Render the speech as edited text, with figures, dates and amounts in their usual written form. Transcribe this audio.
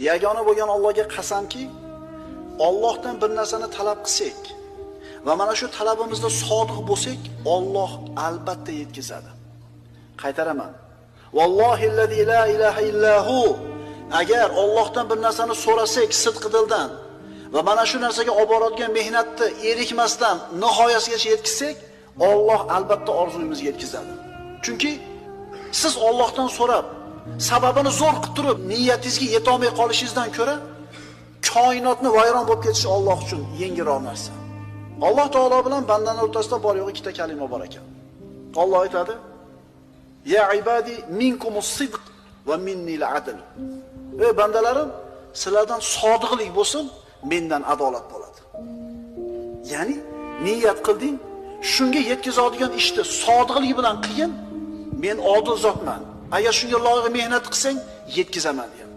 Yagona bo'lgan Allohga qasamki, Allohdan bir narsani talab qilsak va mana shu talabimizda sodiq bo'lsak, Alloh albatta yetkazadi. Qaytaraman. Vallohillazi la ilaha illahu. Agar Allohdan bir narsani so'rasak sidqi dildan va mana shu narsaga olib boradigan mehnatni erikmasdan nihoyasigacha yetkazsak, Alloh albatta orzuyimizga yetkazadi. Chunki siz Allohdan so'rab, sababini zo'r qilib turib, niyatingizga yetolmay qolishingizdan ko'ra koinotni vayron bo'lib ketishi Alloh uchun yengilroq narsa. Alloh taolo bilan bandaning o'rtasida bor yo'q ikkita kalima bor ekan. Alloh aytadi: "Ya ibadi minkumus sidq va minnil adl." Ey bandalarim, sizlardan sodiqlik bo'lsin, mendan adolat bo'ladi. Ya'ni niyat qilding, shunga yetkazadigan ishni sodiqlik bilan qilgin, men odil zotman. Agar shunga loyiq mehnat qilsang, yetkazaman deyapti.